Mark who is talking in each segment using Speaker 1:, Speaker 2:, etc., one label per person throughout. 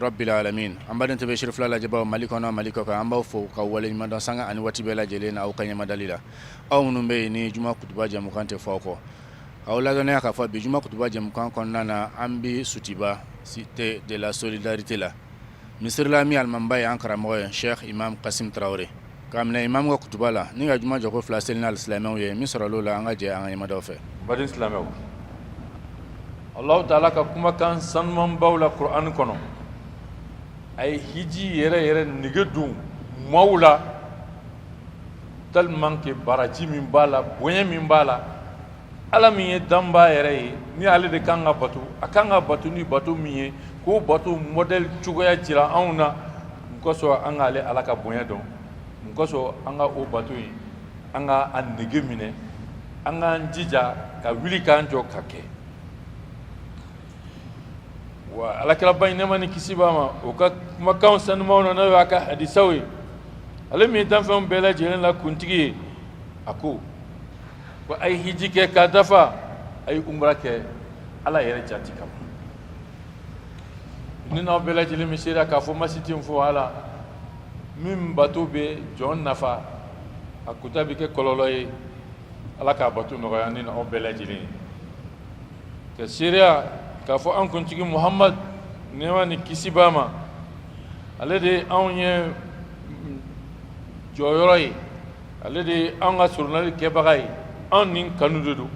Speaker 1: Rabbil alamin. An baden TV Sirifila lajɛbaaw Mali kɔnɔ, Mali kɔkan, an b'aw fo ka waleɲuman dɔn sanga ani waati bɛɛ lajɛlen na aw ka ɲɛmadali la. Aw minnu bɛ yen ni juma kutuba jɛmukan tɛ fɔ aw kɔ, aw ladɔnniya k'a fɔ bi juma kutuba jɛmukan kɔnɔna na, an bɛ Sotiba, cité de la solidarité la, misiri la min alimamiba ye an karamɔgɔ ye, Cheikh Imam Kasim Tarawele. K'a minɛ imam ka kutuba la ni ka juma jɔko fila seli n'alisilamɛw ye, min sɔrɔla o la, an ka jɛ an ka ɲɛmadaw fɛ.
Speaker 2: Baden silamɛw, Alahu taala ka kumakan sanumanbaw la Kurani kɔnɔ, a ye hiji yɛrɛ yɛrɛ nege don maaw la tellement que baraji min b'a la, bonya min b'a la. Ala min ye danbaa yɛrɛ ye, ni ale de kan ka bato, a kan ka bato ni bato min ye, k'o bato modèle cogoya jira anw na. Mun kosɔn? An k'ale Ala ka bonya dɔn. Mun kosɔn? An ka o bato in, an ka a nege minɛ, an k'an jija ka wuli k'an jɔ ka kɛ. Wa alakiraba in, nɛɛma ni kisi b'a ma, o ka kumakan sanumanw na, n'o y'a ka hadisaw ye, ale min ye danfɛnw bɛɛ lajɛlen la kuntigi ye, a ko ko a ye hiji kɛ k'a dafa, a ye umra kɛ Ala yɛrɛ jati kama. Ni n'aw bɛɛ lajɛlen bɛ seereya k'a fɔ masi tɛ fo Ala min bato bɛ jɔn nafa, a kuta bɛ kɛ kɔlɔlɔ ye. Ala k'a bato nɔgɔya ni aw bɛɛ lajɛlen ye. Ka seereya k'a fɔ an kuntigi Muhamad, nɛɛma ni kisi b'a ma, ale de ye anw ye jɔyɔrɔ ye, ale de ye an ka surunali kɛbaga ye, anw ni kanu de don,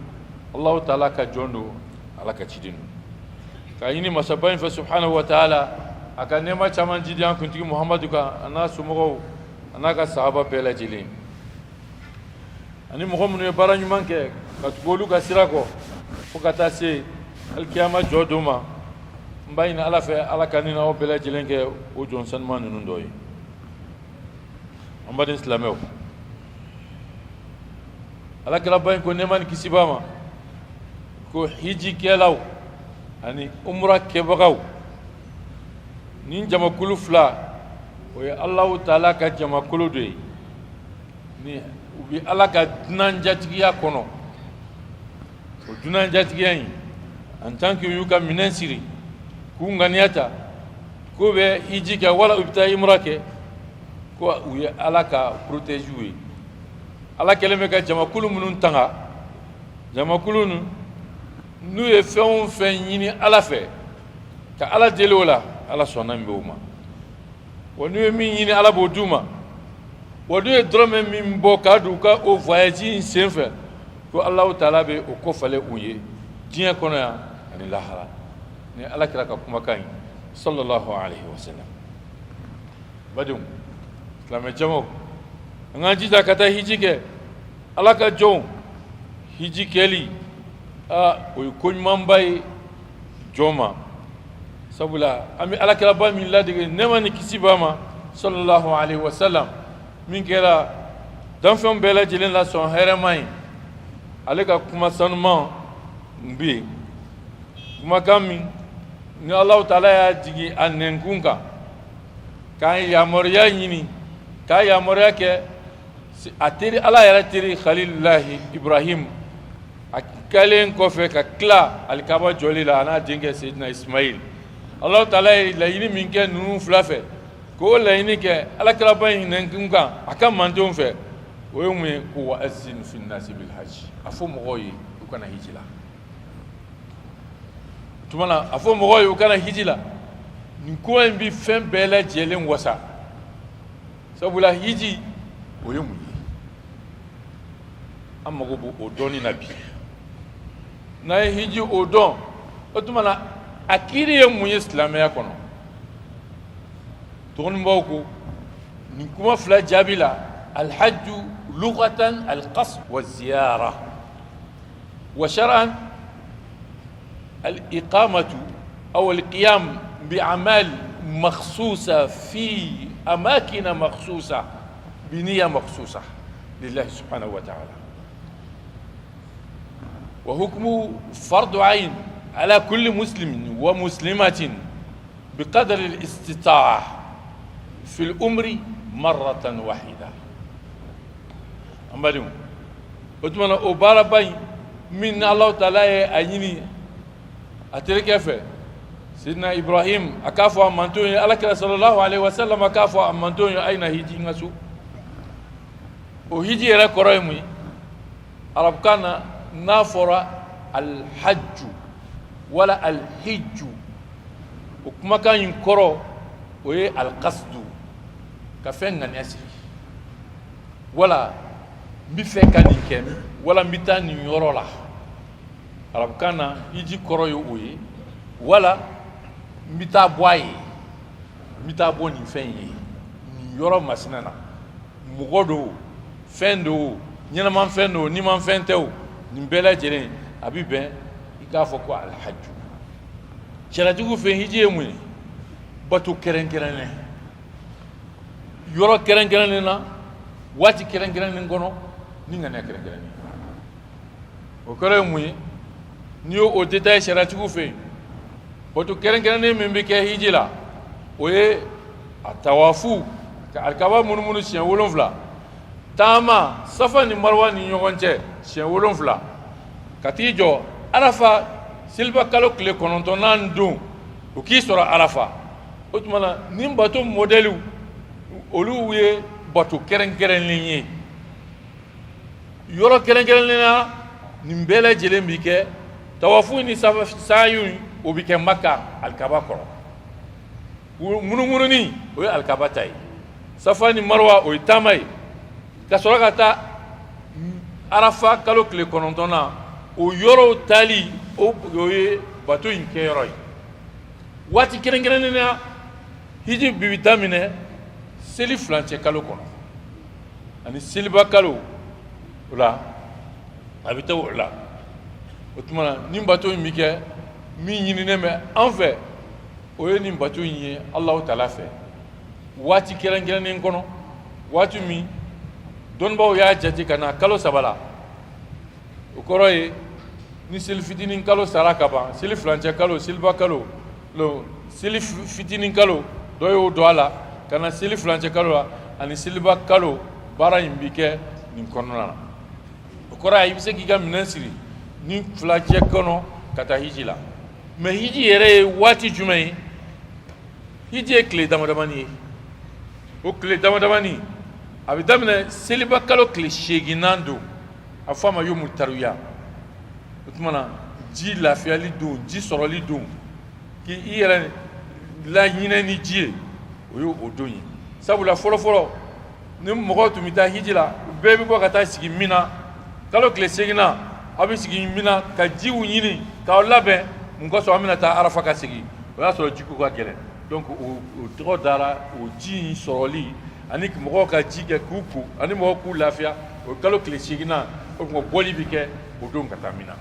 Speaker 2: Alahu taala ka jɔn don, Ala ka ciden don. K'a ɲini masaba in fɛ subhanahu wa taala, a ka nɛɛma caman jidi an kuntigi Muhamadu kan, a n'a somɔgɔw, a n'a ka sahaba bɛɛ lajɛlen, ani mɔgɔ minnu ye baara ɲuman kɛ ka tugu olu ka sira kɔ fo ka taa se alikiyama jɔ don ma. N b'a ɲini Ala fɛ, Ala ka ne n'aw bɛɛ lajɛlen kɛ o jɔn sanuman ninnu dɔ ye. An baden silamɛw, alakiraba in ko, nɛɛma ni kisi b'a ma, ko hijikɛlaw ani umra kɛbagaw, nin jamakulu fila, o ye Alahu taala ka jamakulu dɔ ye, ni u bɛ Ala ka dunanjatigiya kɔnɔ. O dunanjatigiya in, en tant que u y'u ka minɛn siri k'u ŋaniya ta k'u bɛ hiji kɛ wala u bɛ taa imura kɛ, ko u ye Ala ka protégé ye. Ala kɛlen bɛ ka jamakulu minnu tanga, jamakulu ninnu, n'u ye fɛn o fɛn ɲini Ala fɛ ka Ala deli o la, Ala sɔnna min bɛ o ma. Wa n'u ye min ɲini, Ala b'o d'u ma. Wa n'u ye dɔrɔmɛ min bɔ k'a don u ka o voyage in sen fɛ, ko Alahu taala bɛ o ko falen u ye diɲɛ kɔnɔ yan ani lahara. Ni Ala kira ka kumakan ye sallallahu alaihi wasallam. Badenw, silamɛ jamaw, an k'an jija ka taa hiji kɛ. Ala ka jɔnw, hiji kɛli, aa, o ye ko ɲumanba ye jɔn ma, sabula an bɛ alakiraba min ladege, nɛɛma ni kisi b'a ma, sallallahu alaihi wasallam, min kɛra danfɛnw bɛɛ lajɛlen la sɔn hɛrɛma ye, ale ka kuma sanuman bɛ yen, kumakan min ni Alahu taala y'a jigin a nɛnkun kan k'a yamaruya ɲini, k'a yamaruya kɛ a teri, Ala yɛrɛ teri Khalilullahi Ibrahim, a kɛlen kɔfɛ ka tila alikaba jɔli la, a n'a denkɛ Seyidina Ismail. Alahu taala ye laɲini min kɛ ninnu fila fɛ, k'o laɲini kɛ alakiraba in nɛnkun kan a ka mandenw fɛ, o ye mun ye? Ko wa azin fi nasi bil hajj, a fɔ mɔgɔw ye u ka na hiji la. O tuma na, a fɔ mɔgɔw ye u ka na hiji la, nin ko in bɛ fɛn bɛɛ lajɛlen wasa, sabula hiji, o ye mun ye? An mago b'o dɔnni na bi. N'an ye hiji o dɔn, o tuma na a kiiri ye mun ye silamɛya kɔnɔ? Dɔgɔninbaw ko nin kuma fila jaabi la: alhajju lugatan alqasd wa ziyara, wa shar'an al-iqamatu aw al-qiyam bi'amal makhsusa fi amakin makhsusa biniya makhsusa lillahi subhanahu wa ta'ala, wa hukmu fardu ayn ala kulli muslimin wa muslimatin biqadri al-istita'a fi al-umri marratan wahida. An badenw, o tuma na o baaraba in min ni Alahu taala ye a ɲini a terikɛ fɛ Sidina Ibrahim a k'a fɔ a manton ye, Alakira sallallahu alaihi wasallam a k'a fɔ a manton ye: a ye na hiji n ka so. O hiji yɛrɛ kɔrɔ ye mun ye arabukan na? N'a fɔra alhajju wala alhijju, o kumakan in kɔrɔ, o ye alkasdu, ka fɛn ŋaniya siri, wala n bɛ fɛ ka nin kɛ, wala n bɛ taa nin yɔrɔ la. Arabukan na, hiji kɔrɔ ye o ye, wala n bɛ taa bɔ a ye, n bɛ taa bɔ nin fɛn in ye nin yɔrɔ masina na. Mɔgɔ don, fɛn don, ɲɛnamafɛn don, nimafɛn tɛ o, nin bɛɛ lajɛlen a bɛ bɛn i k'a fɔ ko alhajju. Sariyatigiw fɛ, hiji ye mun ye? Bato kɛrɛnkɛrɛnnen, yɔrɔ kɛrɛnkɛrɛnnen na, waati kɛrɛnkɛrɛnnen kɔnɔ, ni ŋaniya kɛrɛnkɛrɛnnen. O kɔrɔ ye mun ye? N'i y'o o détail sariyatigiw fɛ yen, bato kɛrɛnkɛrɛnnen min bɛ kɛ hiji la, o ye a tawafu, ka alikaba munumunu siɲɛ 7, taama Safa ni Marwa ni ɲɔgɔn cɛ siɲɛ 7, ka t'i jɔ Arafa seliba kalo tile 9nan don, o k'i sɔrɔ Arafa. O tuma na, nin bato mɔdɛliw, olu ye bato kɛrɛnkɛrɛnnen ye yɔrɔ kɛrɛnkɛrɛnnen na. Nin bɛɛ lajɛlen bɛ kɛ, tawafu ni sayu, o bɛ kɛ Maka alikaba kɔrɔ. Munumununi, o ye alikaba ta ye. Safa ni Marwa, o ye taama ye ka sɔrɔ ka taa Arafa kalo tile 9nan. O yɔrɔw taali, o ye bato in kɛyɔrɔ ye waati kɛrɛnkɛrɛnnen na. Hiji bi daminɛ seli furancɛ kalo kɔnɔ ani seliba kalo o la, a bɛ taa o la. O tuma na, nin bato in bɛ kɛ. Min ɲininen bɛ an fɛ, o ye nin bato in ye Alahu taala fɛ waati kɛrɛnkɛrɛnnen kɔnɔ, waati min dɔnnibaaw y'a jate ka na kalo 3 la. O kɔrɔ ye, ni seli fitinin kalo sara ka ban, seli furancɛ kalo, seliba kalo, seli fitinin kalo dɔ y'o don a la ka na seli furancɛ kalo la ani seliba kalo, baara in bɛ kɛ nin kɔnɔna na. O kɔrɔ ye, i bɛ se k'i ka minɛn siri ni furancɛ kɔnɔ ka taa hiji la. Mais hiji yɛrɛ ye waati jumɛn ye? Hiji ye tile damadamani ye. O tile damadamani, a bɛ daminɛ seliba kalo tile 8nan don, a fɔ a ma yomu taruya. O tuma na, ji lafiyali don, ji sɔrɔli don, k'i i yɛrɛ lahinɛ ni ji ye, o ye o don ye. Sabula fɔlɔfɔlɔ, ni mɔgɔw tun bɛ taa hiji la, bɛɛ bɛ bɔ ka taa sigi Mina kalo tile 8nan. Aw bɛ sigi Mina ka jiw ɲini k'aw labɛn. Mun kosɔn? An bɛna taa Arafa ka segin. O y'a sɔrɔ jiko ka gɛlɛn. Donc o tɔgɔ dara o ji in sɔrɔli ani mɔgɔw ka ji kɛ k'u ko ani mɔgɔw k'u lafiya. O kalo tile 8nan, o tuma bɔli bɛ kɛ o don ka taa Mina.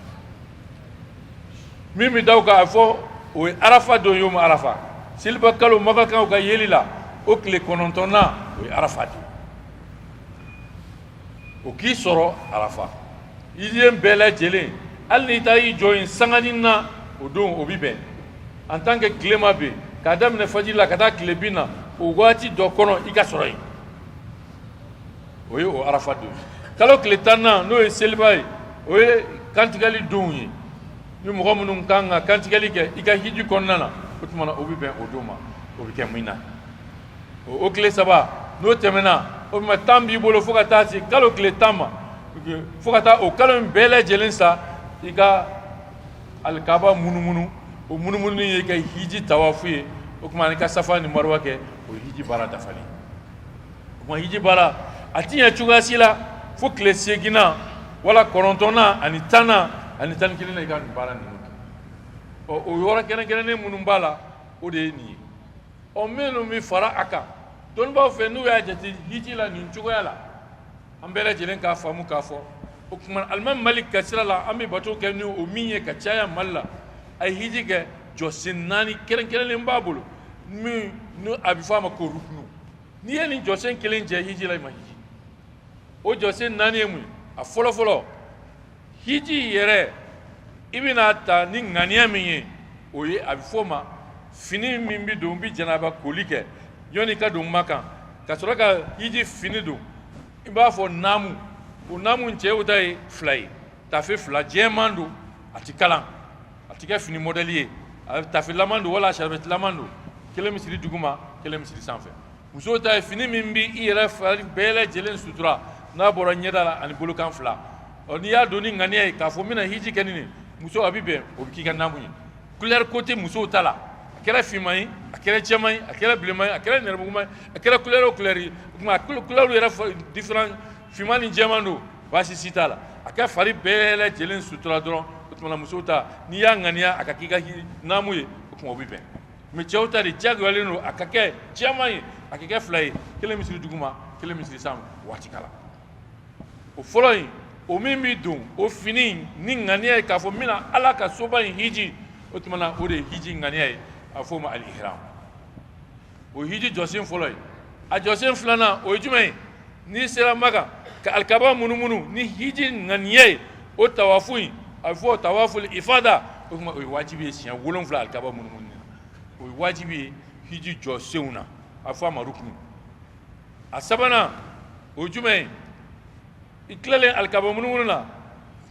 Speaker 2: Min bɛ da o kan, a fɔ o ye Arafa don, yomu Arafa, seliba kalo Makankaw ka yeli la, o tile 9nan, o ye Arafa de ye. O k'i sɔrɔ Arafa, hijiden bɛɛ lajɛlen, hali n'i taa i jɔ yen sanganin na o don, o bɛ bɛn en tant que tile ma bin, k'a daminɛ fajiri la ka taa tile bin na, o waati dɔ kɔnɔ i ka sɔrɔ yen. O ye o Arafa don ye. Kalo tile 10nan, n'o ye seliba ye, o ye kantigɛli donw ye. Ni mɔgɔ minnu kan ka kantigɛli kɛ i ka hiji kɔnɔna na, o tuma na o bɛ bɛn o don ma, o bɛ kɛ Mina. O tile 3, n'o tɛmɛna, o tuma temps b'i bolo fo ka taa se kalo tile 10 ma, fo ka taa o kalo in bɛɛ lajɛlen sa, i ka alikaba munumunu. O munumunu ye i ka hiji tawafu ye. O tuma i ka Safa ni Marwa kɛ, o ye hiji baara dafalen. O tuma hiji baara a ti ɲɛ cogoya si la fo tile 8nan wala 9nan ani 10nan ani 11nan, i ka nin baara ninnu kɛ. Ɔ, o yɔrɔ kɛrɛnkɛrɛnnen minnu b'a la, o de ye nin ye. Ɔ, minnu bɛ fara a kan dɔnnibaaw fɛ, n'u y'a jate hiji la nin cogoya la, an bɛɛ lajɛlen k'a faamu k'a fɔ o tuma alimami Malik ka sira la, an bɛ bato kɛ ni o min ye ka caya Mali la, a ye hiji kɛ jɔsen 4 kɛrɛnkɛrɛnnen b'a bolo, min ni a bɛ fɔ a ma ko rukunu. N'i ye nin jɔsen kelen jɛ hiji la, i ma hiji. O jɔsen 4 ye mun ye? A fɔlɔfɔlɔ, hiji yɛrɛ, i bɛna ta ni ŋaniya min ye, o ye a bɛ fɔ o ma fini min bɛ don, bɛ janaba koli kɛ yanni ka don Makan ka sɔrɔ ka hiji fini don, i b'a fɔ naamu. O naamu, cɛw ta ye fila ye, tafe fila jɛman don, a ti kalan, a ti kɛ fini mɔdɛli ye. A tafelama don wala saribɛtilama don, kelen bɛ siri duguma, kelen bɛ siri sanfɛ. Musow ta ye fini min bɛ i yɛrɛ fari bɛɛ lajɛlen sutura, n'a bɔra ɲɛda la ani bolokan fila. Ɔ, n'i y'a don ni ŋaniya ye k'a fɔ n bɛna hiji kɛ ni nin, muso, a bɛ bɛn, o bɛ k'i ka naamu ye. Couleur ko tɛ musow ta la. A kɛra finman ye, a kɛra jɛman ye, a kɛra bilenman ye, a kɛra nɛrɛmuguma ye, a kɛra couleur o couleur ye. O tuma couleur yɛrɛ différent, finman ni jɛman don, baasi si t'a la. A ka fari bɛɛ lajɛlen sutura dɔrɔn. O tuma musow ta, n'i y'a ŋaniya a ka k'i ka naamu ye, o tuma o bɛ bɛn. Mais cɛw ta de diyagoyalen don a ka kɛ jɛman ye, a ka kɛ fila ye, kelen bɛ siri duguma, kelen bɛ siri sanfɛ. Waati kala o fɔlɔ in, o min bɛ don o fini ni ŋaniya ye k'a fɔ n bɛna Ala ka soba in hiji, o tuma na o de ye hiji ŋaniya ye, a fɔ o ma al-ihram. O hiji jɔsen fɔlɔ ye. A jɔsen filanan, o ye jumɛn ye? N'i sera Maka ka alikaba munumunu ni hiji ŋaniya ye, o tawafu in, a bɛ fɔ tawafu ifada. O tuma o ye wajibi ye, siɲɛ 7 alikaba munumunu na, o ye wajibi ye hiji jɔsenw na, a bɛ fɔ a ma rukunu. A sabanan, o ye jumɛn ye? I tilalen alikaba munumunu na,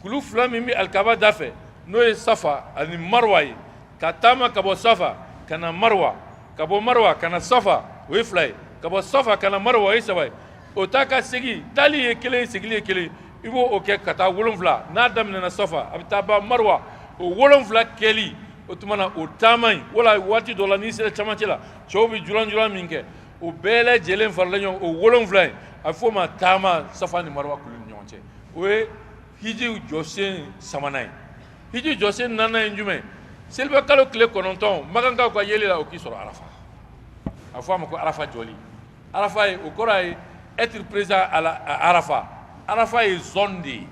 Speaker 2: kulu fila min bɛ alikaba da fɛ, n'o ye Safa ani Marwa ye, ka taama ka bɔ Safa ka na Marwa, ka bɔ Marwa ka na Safa, o ye fila ye, ka bɔ Safa ka na Marwa, o ye saba ye. O taa ka segin, taali ye kelen, segili ye kelen, i b'o o kɛ ka taa 7. N'a daminɛna Safa, a bɛ taa ban Marwa, o 7 kɛli, o tuma na o taama in, wala waati dɔ la n'i sera camancɛ la, cɛw bɛ juran min kɛ, o bɛɛ lajɛlen farala ɲɔgɔn, o 7 in, a bɛ f'o ma taama Safa ni Marwa kulu ni ɲɔgɔn cɛ. O ye hiji jɔsen sabanan ye. Hiji jɔsen naaninan ye jumɛn? Seliba kalo tile 9, makankaw ka yeli la, o k'i sɔrɔ Arafa. A bɛ fɔ a ma ko Arafa jɔli. Arafa ye, o kɔrɔ ye être présent à la Arafa. Arafa ye zone de ye,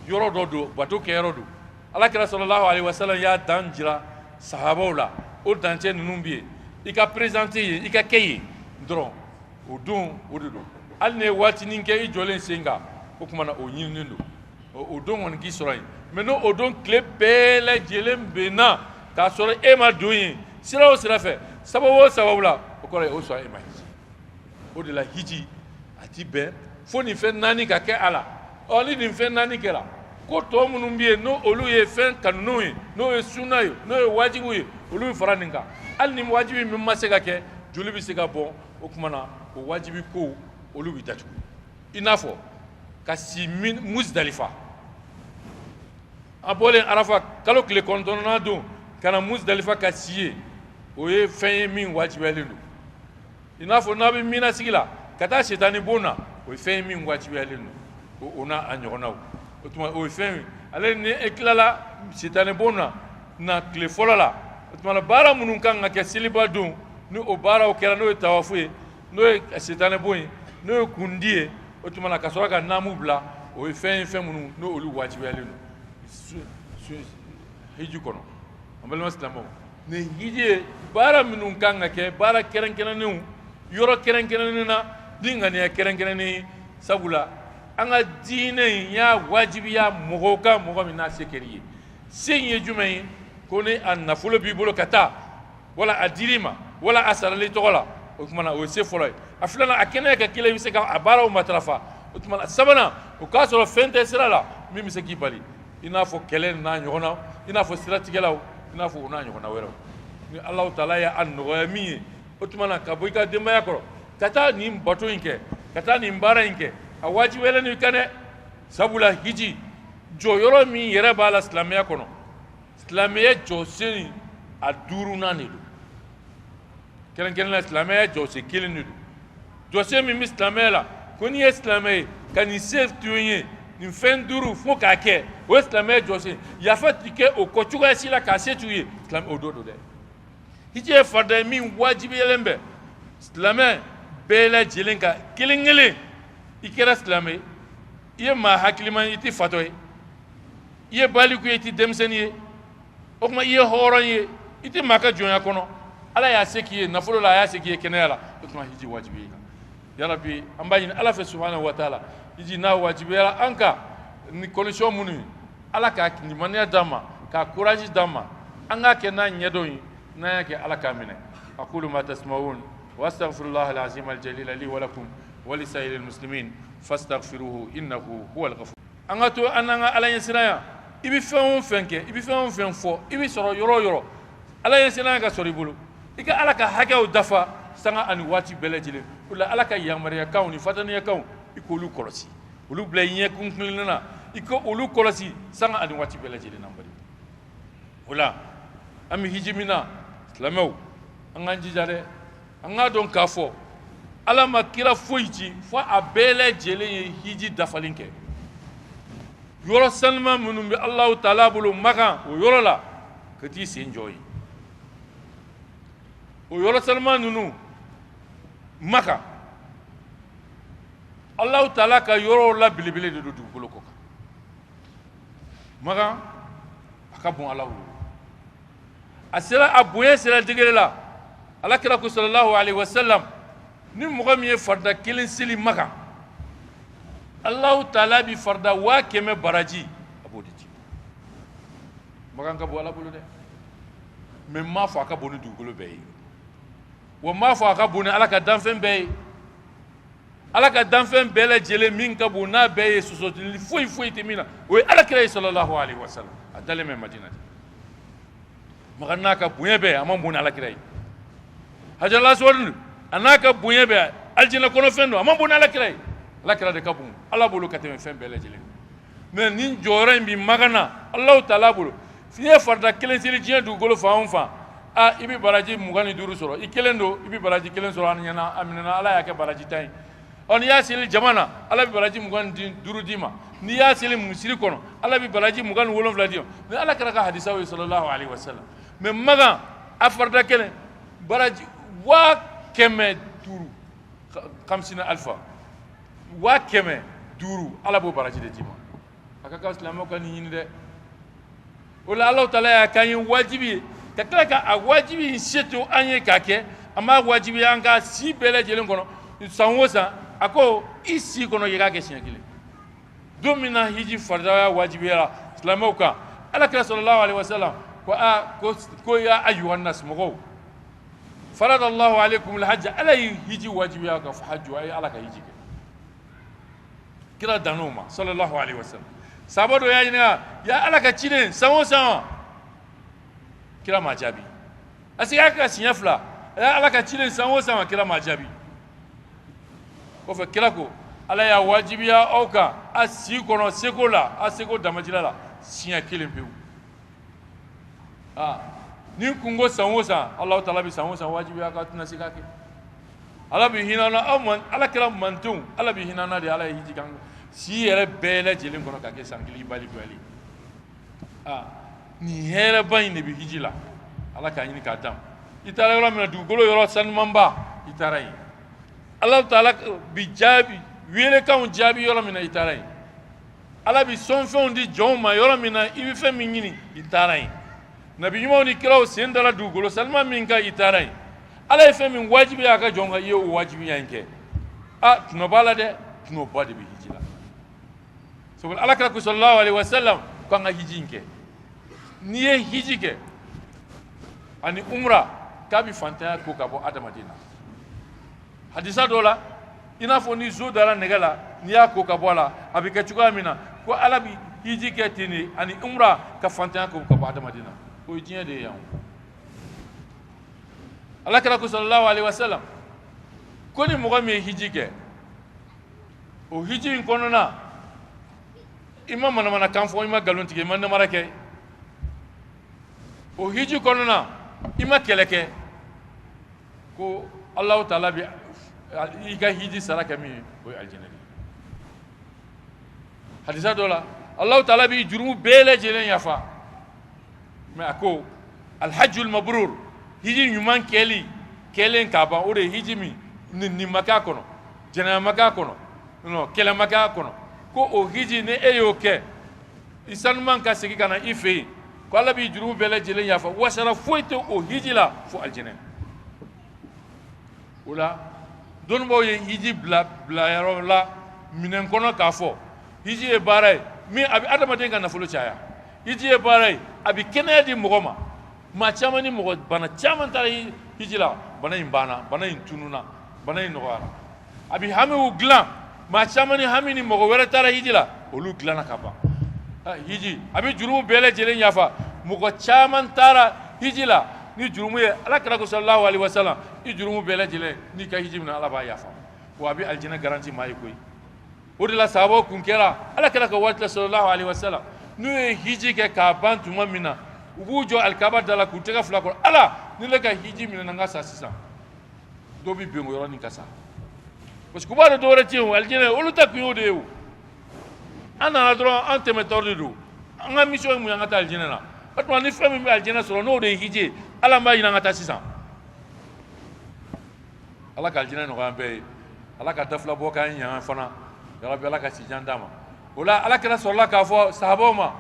Speaker 2: yɔrɔ dɔ don, bato kɛyɔrɔ don. Ala kira sallallahu alaihi wasallam y'a dan jira sahabaw la. O dancɛ ninnu bɛ yen, i ka présenter yen, i ka kɛ yen dɔrɔn, o don o de don. Hali ni ye waatinin kɛ i jɔlen sen kan, o tuma na o ɲininen don, o don kɔni k'i sɔrɔ yen. Mais n'o o don tile bɛɛ lajɛlen bɛnna k'a sɔrɔ e ma don yen sira o sira fɛ, sababu o sababu la, o kɔrɔ ye o sɔrɔ e ma hiji. O de la hiji a ti bɛn fo nin fɛn naani ka kɛ a la. Ɔ, ni nin fɛn naani kɛra, ko tɔ minnu bɛ yen, n'o olu ye fɛn kanunnenw ye, n'o ye sunna ye, n'o ye wajibiw ye, olu bɛ fara nin kan. Hali ni wajibi min ma se ka kɛ, joli bɛ se ka bɔn, o tuma na o wajibi kow olu bɛ datugu. I n'a fɔ ka si Musdalifa, a bɔlen Arafa kalo tile 9nan don ka na Musdalifa ka si yen, o ye fɛn ye min wajibiyalen don. I n'a fɔ n'a bɛ Mina sigi la ka taa setani bon na, o ye fɛn ye min wajibiyalen don, o n'a a ɲɔgɔnnaw. O tuma o ye fɛn ye ale ni e tilala setani bon na tile fɔlɔ la, o tuma baara minnu kan ka kɛ seliba don, ni o baaraw kɛra, n'o ye tawafu ye, n'o ye setani bon ye, n'o ye kundi ye, o tuma na ka sɔrɔ ka naamu bila, o ye fɛn ye, fɛn minnu n'o olu wajibiyalen don hiji kɔnɔ. An balima silamɛw, nin hiji ye baara minnu kan ka kɛ, baara kɛrɛnkɛrɛnnenw, yɔrɔ kɛrɛnkɛrɛnnen na, ni ŋaniya kɛrɛnkɛrɛnnen ye, sabula an ka diinɛ in y'a wajibiya mɔgɔw kan, mɔgɔ min n'a se kɛr'i ye. Se in ye jumɛn ye? Ko ni a nafolo b'i bolo ka taa, wala a dir'i ma, wala a sarali tɔgɔ la, o tuma na o ye se fɔlɔ ye. A filanan, a kɛnɛya ka kelen, i bɛ se ka a baaraw matarafa. O tuma na sabanan, o k'a sɔrɔ fɛn tɛ sira la min bɛ se k'i bali, i n'a fɔ kɛlɛ n'a ɲɔgɔnna, i n'a fɔ siratigɛlaw, i n'a fɔ o n'a ɲɔgɔnna wɛrɛw. Ni Alahu taala y'a nɔgɔya min ye, o tuma na ka bɔ i ka denbaya kɔrɔ ka taa nin bato in kɛ, ka taa nin baara in kɛ, a wajibiyalen don i kan dɛ. Sabula hiji jɔyɔrɔ min yɛrɛ b'a la silamɛya kɔnɔ, silamɛya jɔsen a duurunan de don. Kɛrɛnkɛrɛnnenya silamɛya jɔsen kelen de don. Jɔsen min bɛ silamɛya la, ko n'i ye silamɛ ye ka nin se to ye, nin fɛn duuru fo k'a kɛ, o ye silamɛya jɔsen. Yafa ti kɛ o kɔ cogoya si la k'a se t'u ye, silamɛ o dɔ don dɛ. Hiji ye farida ye min wajibiyalen bɛ silamɛ bɛɛ lajɛlen kan kelen kelen. I kɛra silamɛ ye, i ye maa hakilima ye, i tɛ fatɔ ye, i ye baliku ye, i tɛ denmisɛnnin ye, o tuma i ye hɔrɔn ye, i tɛ maa ka jɔnya kɔnɔ, Ala y'a se k'i ye nafolo la, a y'a se k'i ye kɛnɛya la, o tuma hiji wajibi ye kan. Yarabi, an b'a ɲini Ala fɛ subahana wa taala, hiji n'a wajibiyara an kan ni condition minnu ye, Ala ka limaniya d'an ma, ka courage d'an ma, an k'a kɛ n'a ɲɛdɔn ye. N'an y'a kɛ, Ala k'a minɛ. Aqulu ma tasma'un wa astaghfirullah al-azim al-jalil li wa lakum wa li sa'iril muslimin fastaghfiruhu innahu huwal ghafur. An ka to an n'an ka Ala ɲɛsiranya. I bɛ fɛn o fɛn kɛ, i bɛ fɛn o fɛn fɔ, i bɛ sɔrɔ yɔrɔ o yɔrɔ. Ala ɲɛsiranya ka sɔrɔ i bolo, i ka Ala ka hakɛw dafa sanga ani waati bɛɛ lajɛlen. O la, Ala ka yamaruyakanw ni fataniyakanw, i k'olu kɔlɔsi, olu bila i ɲɛ kun na, i ka olu kɔlɔsi sanga ani waati bɛɛ lajɛlen na. O la, an bɛ hiji min na, silamɛw, an k'an jija dɛ. An k'a dɔn k'a fɔ Ala ma kira foyi ci fo a bɛɛ lajɛlen ye hiji dafalen kɛ. Yɔrɔ sanuma minnu bɛ Alahu taala bolo Makan, o yɔrɔ la ka t'i sen jɔ yen, o yɔrɔ sanuma ninnu Makan, Alahu taala ka yɔrɔw la belebele de don dugukolo kɔ kan. Makan a ka bon Ala bolo, a sera, a bonya sera degré la. Ala kira ko sallallahu alaihi wasallam, ni mɔgɔ min ye farida kelen seli Makan, Alahu taala bi farida 100 000 baraji a b'o de di. Makan ka bon Ala bolo dɛ, mais n m'a fɔ a ka bon ni dugukolo bɛɛ ye, wa n m'a fɔ a ka bon ni Ala ka danfɛn bɛɛ ye. Ala ka danfɛn bɛɛ lajɛlen, min ka bon n'a bɛɛ ye, sɔsɔli foyi foyi tɛ min na, o ye Ala kira ye sallallahu alaihi wasallam. A dalen bɛ Madina de. Makan n'a ka bonya bɛɛ, a man bon ni Ala kira ye. Hajarul Aswad, a n'a ka bonya bɛɛ, alijinɛ kɔnɔfɛn don, a man bon ni Ala kira ye. Ala kira de ka bon Ala bolo ka tɛmɛ fɛn bɛɛ lajɛlen. Mais nin jɔyɔrɔ in bi Makan na Alahu taala bolo, n'i ye farida kelen seli diɲɛ dugukolo fan o fan, a i bɛ baraji 25 sɔrɔ. I kelen don, i bɛ baraji kelen sɔrɔ. A ɲɛna, a minɛna, Ala y'a kɛ baraji 10 ye. Ɔ, n'i y'a seli jama na, Ala bɛ baraji 25 d'i ma. N'i y'a seli misiri kɔnɔ, Ala bɛ baraji 27 d'i ma. Ni Ala kira ka hadisaw ye sallallahu alaihi wasallam. Mais Makan, a farida kelen, baraji 500 000, khamsina alfa, 500 000, Ala b'o baraji de d'i ma. A ka kan silamɛw ka nin ɲini dɛ. O la, Ala taala y'a k'an ye wajibi ye, ka tila ka a wajibi in se to an ye k'a kɛ. An b'a wajibi an ka si bɛɛ lajɛlen kɔnɔ, san o san. A ko i si kɔnɔ, i k'a kɛ siɲɛ kelen. Don min na hiji faridaya wajibiyara silamɛw kan, Ala kira sallallahu alaihi wasallam ko a ko ya ayyuhan nas, mɔgɔw, faradallahu alaikum alhajj, Ala ye hiji wajibiya ka fɔ hajju, a ye Ala ka hiji kɛ. Kira dan'o ma sallallahu alaihi wasallam. Sahaba dɔ y'a ɲininka: ya Ala ka ciden, san o san? Kira ma jaabi. A seginna ka siɲɛ fila: ya Ala ka ciden, san o san? Kira ma jaabi. Kɔfɛ kira ko: Ala y'a wajibiya aw kan a si kɔnɔ, seko la, a seko damajira la, siɲɛ kelen pewu. Aa, ni kun ko san o san, Alahu taala bɛ san o san wajibiya ka tɛna se k'a kɛ. Ala bɛ hinɛ na aw man, Ala kɛra mantonw, Ala bɛ hinɛ na de. Ala ye hiji kan si yɛrɛ bɛɛ lajɛlen kɔnɔ ka kɛ san kelen balikuyali. Aa, nin hɛrɛba in de bɛ hiji la. Ala k'a ɲini k'a d'a ma. I taara yɔrɔ min na, dugukolo yɔrɔ sanumanba, i taara yen. Ala taala bi jaabi, welekanw jaabi yɔrɔ min na, i taara yen. Ala bi sɔnfɛnw di jɔnw ma yɔrɔ min na, i bɛ fɛn min ɲini, i taara yen. Nabi ɲumanw ni kiraw sen dara dugukolo sanuma min kan, i taara yen. Ala ye fɛn min wajibiya a ka jɔn kan, i ye o wajibiya in kɛ. A tɔnɔ b'a la dɛ, tɔnɔba de bɛ hiji la. Sabu Ala kira ko sallallahu alaihi wasallam ko an ka hiji in kɛ. N'i ye hiji kɛ ani umra, k'a bɛ fantanya ko ka bɔ adamaden na. Hadisa dɔ la, i n'a fɔ ni zo dara nɛgɛ la, n'i y'a ko ka bɔ a la, a bɛ kɛ cogoya min na, ko Ala bɛ hiji kɛ ten de ani umra ka fantanya ko ka bɔ adamaden na. O ye diɲɛ de ye yan. Ala kira ko sallallahu alaihi wasallam ko ni mɔgɔ min ye hiji kɛ, o hiji in kɔnɔna, i ma manamanakan fɔ, i ma nkalon tigɛ, i ma namara kɛ, o hiji kɔnɔna, i ma kɛlɛ kɛ, ko Alahu taala bɛ i ka hiji sara kɛ min ye, o ye alijinɛ de ye. Hadisa dɔ la, Alahu taala b'i jurumu bɛɛ lajɛlen yafa. Mais a ko alhajjul mabrur, hiji ɲuman kɛli kɛlen k'a ban, o de ye hiji min ni nin ma k'a kɔnɔ, jɛnɛya ma k'a kɔnɔ, non, kɛlɛ ma k'a kɔnɔ, ko o hiji, ni e y'o kɛ, i sanuman ka segin ka na i fɛ yen, ko Ala b'i jurumu bɛɛ lajɛlen yafa. Wasara foyi tɛ o hiji la fo alijinɛ. O la, dɔnnibaaw ye hiji bila bilayɔrɔ la minɛn kɔnɔ k'a fɔ hiji ye baara ye min a bɛ adamaden ka nafolo caya. Hiji ye baara ye, a bɛ kɛnɛya di mɔgɔ ma. Maa caman ni mɔgɔ bana caman taara hiji la, bana in banna, bana in tununa, bana in nɔgɔyara. A bɛ hamiw dilan. Maa caman ni hami ni mɔgɔ wɛrɛ taara hiji la, olu dilanna ka ban. Hiji a bɛ jurumu bɛɛ lajɛlen yafa. Mɔgɔ caman taara hiji la. Ni jurumu ye, Ala kira ko sallallahu alaihi wasallam, i jurumu bɛɛ lajɛlen n'i ka hiji minɛ, Ala b'a yafa wa a bɛ alijinɛ garanti maa ye koyi. O de la sahabaw kun kɛra Ala kira ka waati la sallallahu alaihi wasallam, n'u ye hiji kɛ k'a ban tuma min na, u b'u jɔ alikaba da la k'u tɛgɛ fila kɔrɔ: Ala, ni ne ka hiji minɛ, n ka sa sisan. Dɔw bɛ bin o yɔrɔnin ka sa, parce que u b'a dɔn dɔwɛrɛ tɛ yen o, alijinɛ olu ta kun y'o de ye. O an nana dɔrɔn, an tɛmɛtɔ de don. An ka mission ye mun ye? An ka taa alijinɛ na. O tuma ni fɛn min bɛ alijinɛ sɔrɔ, n'o de ye hiji ye, Ala b'a ɲini an ka taa sisan. Ala ka alijinɛ nɔgɔya an bɛɛ ye. Ala ka dafila bɔ k'an ɲɛ fana yarabi. Ala ka sijan d'a ma. O la Ala kira sɔrɔla k'a fɔ sahabaw ma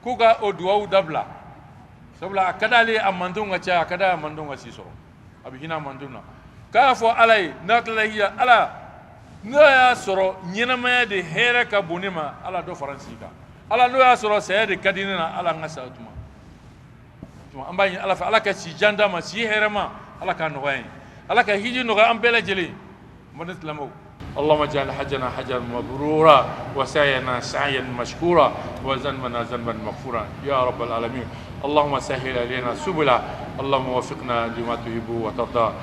Speaker 2: k'u ka o duwawu dabila, sabula a ka d'ale ye a mandenw ka caya, a ka d'a ye a mandenw ka si sɔrɔ, a bɛ hinɛ a mandenw na. K'a y'a fɔ Ala ye n'a tilala hiji: Ala, n'o y'a sɔrɔ ɲɛnamaya de hɛrɛ ka bon ne ma, Ala dɔ fara n si kan. Ala, n'o y'a sɔrɔ saya de ka di ne na, Ala, n ka saya tuma. An b'a ɲini Ala fɛ, Ala ka si jan d'a ma, si hɛrɛma, Ala k'a nɔgɔya ye, Ala ka hiji nɔgɔya an bɛɛ lajɛlen. N baden silamɛw, اللهم اجعل حجنا حجا مبرورا وسعينا سعيا مشكورا وذنبنا ذنبا مغفورا يا رب العالمين. اللهم سهل علينا سبلا، اللهم وفقنا لما تحب وترضى،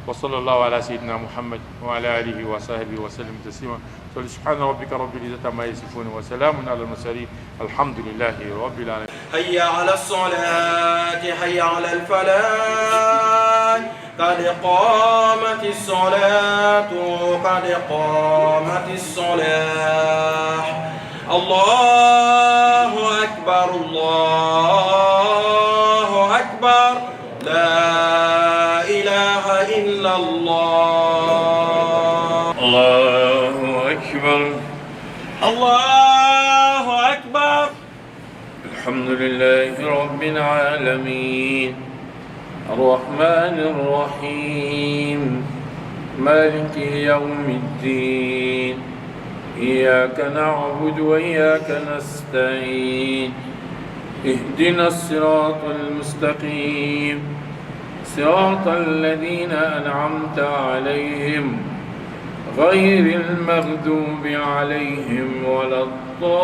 Speaker 2: وصلى الله على سيدنا محمد وعلى اله وصحبه وسلم تسليما. سبحان ربك رب العزه عما يصفون وسلام على المرسلين، الحمد لله رب العالمين.
Speaker 3: حي على الصلاة، حي على الفلاح، قد قامت الصلاة، قد قامت الصلاة. الله أكبر، الله أكبر، لا إله إلا الله.
Speaker 2: الله أكبر.
Speaker 3: الله أكبر.
Speaker 2: الحمد لله رب العالمين، الرحمن الرحيم، مالك يوم الدين، إياك نعبد وإياك نستعين، اهدنا الصراط المستقيم، صراط الذين أنعمت عليهم غير المغضوب عليهم ولا الضالين.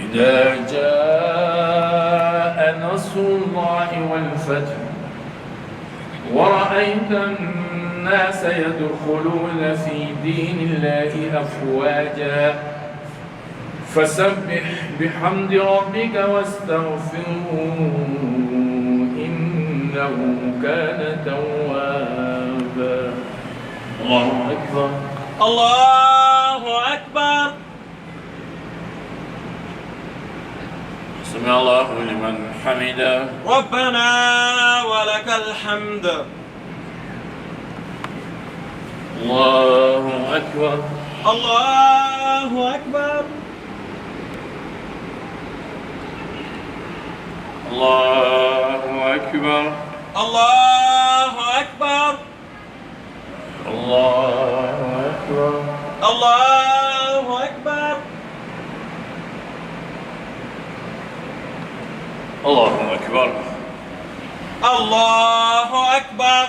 Speaker 2: إذا جاء نصر الله والفتح ورأيت الناس يدخلون في دين الله أفواجا فسبح بحمد ربك واستغفره إنه كان توابا. الله أكبر.
Speaker 3: الله أكبر.
Speaker 2: سمع الله لمن حمده.
Speaker 3: ربنا ولك الحمد.
Speaker 2: الله أكبر.
Speaker 3: الله أكبر.
Speaker 2: الله أكبر.
Speaker 3: الله أكبر.
Speaker 2: الله أكبر.
Speaker 3: الله أكبر.
Speaker 2: الله أكبر.
Speaker 3: الله أكبر.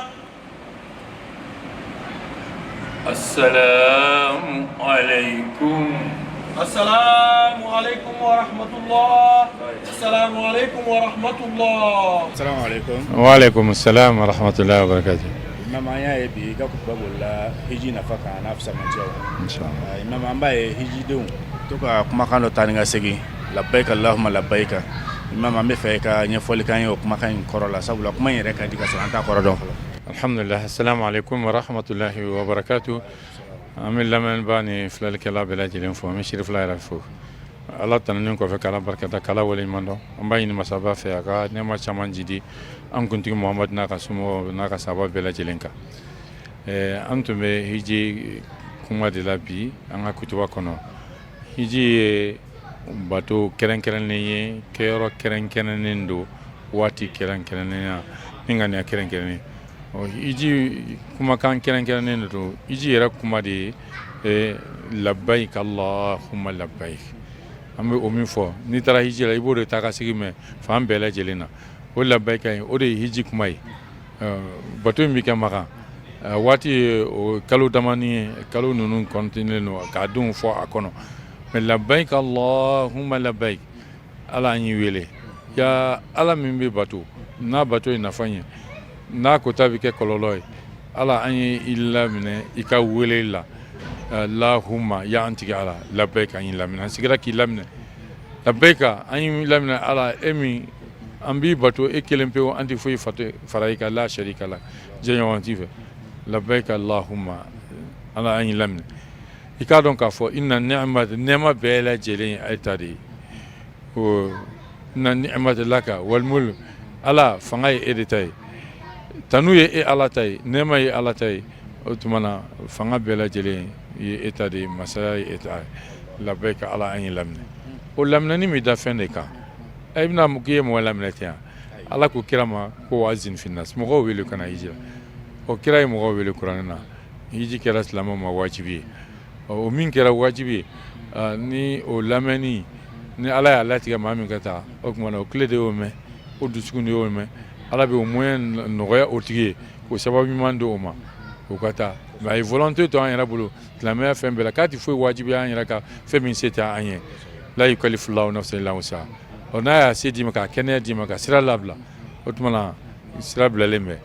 Speaker 2: السلام عليكم.
Speaker 3: السلام عليكم ورحمة الله، السلام عليكم ورحمة الله.
Speaker 1: Assalamu alaikum.
Speaker 2: وعليكم السلام ورحمة الله وبركاته.
Speaker 1: Imam, an y'a ye bi i ka kutuba bolila hiji nafa kan n'a fisamantiyaw.
Speaker 2: إن شاء الله.
Speaker 1: Imam, an b'a ye hijidenw to ka kumakan dɔ taa ni ka segin: labbaika allahumma labbaika. Imam, an bɛ fɛ i ka ɲɛfɔli k'an ye o kumakan in kɔrɔ la, sabula kuma in yɛrɛ ka di ka sɔrɔ an t'a kɔrɔ dɔn fɔlɔ.
Speaker 2: الحمد لله، السلام عليكم ورحمة الله وبركاته. An bɛ lamɛnbaa ni filɛlikɛla bɛɛ lajɛlen fo, an bɛ Sirifila yɛrɛ fo. Ala tanuni kɔfɛ, k'Ala barikada, k'Ala waleɲuman dɔn, an b'a ɲini masaba fɛ a ka nɛɛma caman jidi an kuntigi Muhamadu n'a ka somɔgɔw n'a ka sahaba bɛɛ lajɛlen kan. An tun bɛ hiji kuma de la bi an ka kutuba kɔnɔ. Hiji ye bato kɛrɛnkɛrɛnnen ye, kɛyɔrɔ kɛrɛnkɛrɛnnen don, waati kɛrɛnkɛrɛnnen na ni ŋaniya kɛrɛnkɛrɛnnen. Ɔ, hiji kumakan kɛrɛnkɛrɛnnen de don. Hiji yɛrɛ kuma de ye labbayik allahumma labbayik. An bɛ o min fɔ, n'i taara hiji la, i b'o de taa ka segin mɛn fan bɛɛ lajɛlen na. O labbayika in, o de ye hiji kuma ye. Bato in bɛ kɛ Makan, waati ye o kalo damani ye, kalo ninnu kɔntinen don k'a denw fɔ a kɔnɔ. Mais labbayika allahumma labbayik, Ala an y'i wele, ya Ala min bɛ bato, n'a bato ye nafa ɲɛ, n'a kota bɛ kɛ kɔlɔlɔ ye, Ala an ye i laminɛ i ka wele la. Allahumma, ya an tigi Ala, labbayika, an y'i laminɛ, an sigira k'i laminɛ, labbayika, an y'i laminɛ Ala, e min an b'i bato e kelen pewu, an tɛ foyi fara i kan, la sharika lak, jɛɲɔgɔn t'i fɛ. Labbayika allahumma, Ala an y'i laminɛ. I k'a dɔn k'a fɔ inna ni'mata, nɛɛma bɛɛ lajɛlen ye e ta de ye. Ko inna ni'mata laka wal mulk, Ala fanga ye e de ta ye, tanu ye e Ala ta ye, nɛɛma ye Ala ta ye. O tuma na fanga bɛɛ lajɛlen ye e ta de ye, masaya ye e ta ye. Labbayika, Ala an y'i laminɛ. O laminɛni bɛ da fɛn de kan. I bɛna k'i ye mɔgɔ laminɛ ten? Ala ko kira ma ko wa azin finnas, mɔgɔw wele ka na hiji la. O kira ye mɔgɔw wele kuranɛ na. Hiji kɛra silamɛw ma wajibi ye. O min kɛra wajibi ye, ni o lamɛnni ni Ala y'a latigɛ maa min ka taa, o tuma na o tulo de y'o mɛn, o dusukun de y'o mɛn, Ala bɛ o moyen nɔgɔya o tigi ye k'o sababu ɲuman di o ma o ka taa. Mais a ye volonté to an yɛrɛ bolo silamɛya fɛn bɛɛ la, k'a tɛ foyi wajibiya an yɛrɛ kan fɛn min se tɛ an ye. La yukallifullahu nafsan illa wusaha. Ɔ n'a y'a se d'i ma, k'a kɛnɛya d'i ma, ka sira labila, o tuma na sira bilalen bɛ,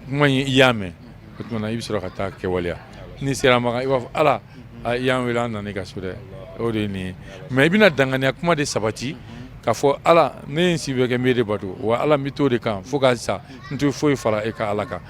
Speaker 2: kuma in i y'a mɛn, o tuma na i bɛ sɔrɔ ka taa kɛwaleya. N'i sera Makan, i b'a fɔ Ala, i y'an wele, an nana i ka so dɛ, o de ye nin ye. Mais i bɛna danganiya kuma de sabati k'a fɔ Ala, ne ye n si bɛɛ kɛ n b'e de bato, wa Ala n bɛ t'o de kan fo ka sa, n tɛ foyi fara e ka Ala kan.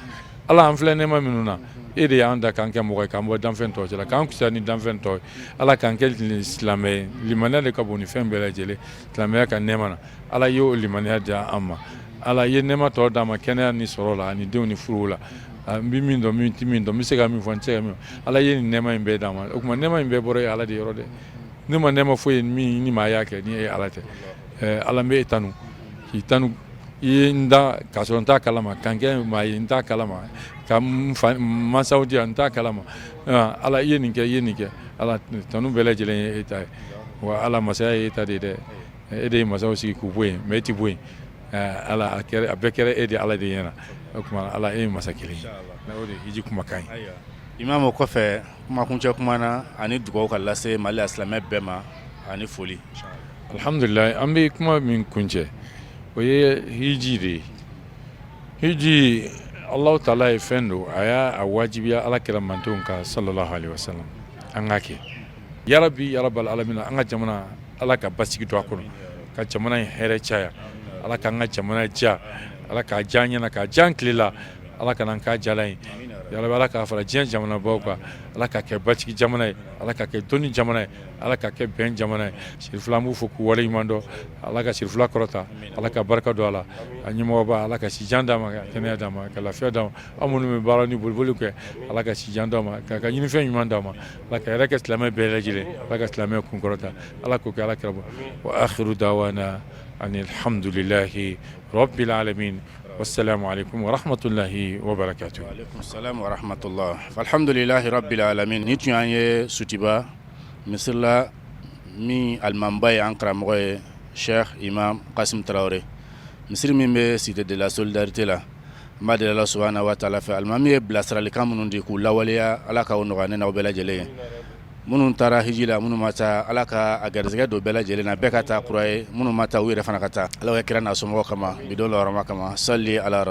Speaker 2: Ala, an filɛ nɛɛma minnu na, e de y'an da k'an kɛ mɔgɔ ye, k'an bɔ danfɛn tɔw cɛla, k'an fisaya ni danfɛn tɔw ye. Ala k'an kɛ silamɛ ye, limaniya de ka bon ni fɛn bɛɛ lajɛlen, silamɛya ka nɛɛma na, Ala y'o limaniya di an ma. Ala ye nɛɛma tɔ d'an ma kɛnɛya ni sɔrɔ la ani denw ni furuw la. N bɛ min dɔn, n tɛ min dɔn, n bɛ se ka min fɔ, n tɛ se ka min fɔ, Ala ye nin nɛɛma in bɛɛ d'an ma. O tuma nɛɛma in bɛɛ bɔra e Ala de yɔrɔ dɛ. Ne ma nɛɛma foyi ye min ni maa y'a kɛ ni e Ala tɛ. Ala, n bɛ e tanu k'i tanu, i ye n da k'a sɔrɔ n t'a kalama, ka n kɛ maa ye n t'a kalama, ka n fa mansaw di yan n t'a kalama. Ala, i ye nin kɛ, i ye nin kɛ. Ala, tanu bɛɛ lajɛlen ye e ta ye. Wa Ala, masaya ye e ta de ye dɛ. E de ye masaw sigi k'u bɔ yen, mais e tɛ bɔ yen. Ala, a bɛɛ kɛra e de Ala de ɲɛna. O tuma Ala, e ye masa kelen ye. O de ye hiji kumakan ye.
Speaker 1: Imam, o kɔfɛ, kumakuncɛ kuma na ani dugawu ka lase Mali a silamɛ bɛɛ ma ani foli.
Speaker 2: Alhamdulilayi, an bɛ kuma min kuncɛ, o ye hiji de ye. Hiji, Alahu taala ye fɛn don, a y'a wajibiya Ala kira mantonw kan sallallahu alaihi wasallam, an k'a kɛ. Yarabi yarabal alamina, an ka jamana, Ala ka basigi don a kɔnɔ, ka jamana in hɛrɛ caya. Ala k'an ka jamana diya, Ala k'a diya an ɲɛna, k'a diya an tile la, Ala kana an k'a jalan ye. Yarabi, Ala k'a fara diɲɛ jamanabaw kan, Ala k'a kɛ basigi jamana ye, Ala k'a kɛ dɔnni jamana ye, Ala k'a kɛ bɛn jamana ye. Sirifila, an b'u fo k'u waleɲuman dɔn. Ala ka Sirifila kɔrɔta, Ala ka barika don a la. A ɲɛmɔgɔba, Ala ka sijan d'a ma, ka kɛnɛya d'a ma, ka lafiya d'a ma. Aw minnu bɛ baara ni boliboli kɛ, Ala ka sijan d'aw ma, k'a ka ɲinifɛn ɲuman d'aw ma. Ala ka hɛrɛ kɛ silamɛ bɛɛ lajɛlen, Ala ka silamɛ kun kɔrɔta, Ala k'o kɛ Ala kira. Wa akhiru dawana anil hamdulillahi rabbil alamin, wassalamu alaikum wa rahmatullahi wa barakatuh.
Speaker 1: Wa alaikum salam wa rahmatullah. Alhamdulillahi rabbil alamin. Ni tun y'an ye Sotiba misiri la, min alimamiba ye an karamɔgɔ ye, Cheikh Imam Kasim Tarawele, misiri min bɛ Cité de la Solidarité la. N b'a deli Ala subahana wa taala fɛ, alimami ye bilasiralikan minnu di k'u lawaleya, Ala k'o nɔgɔya ne n'aw bɛɛ lajɛlen ye. Minnu taara hiji la, minnu ma taa, Ala ka a garisɛgɛ don bɛɛ lajɛlen na, bɛɛ ka taa kura ye. Minnu ma taa, u yɛrɛ fana ka taa. Ala ka kira n'a somɔgɔw kama, bi don lahɔrɔma kama, sali ala.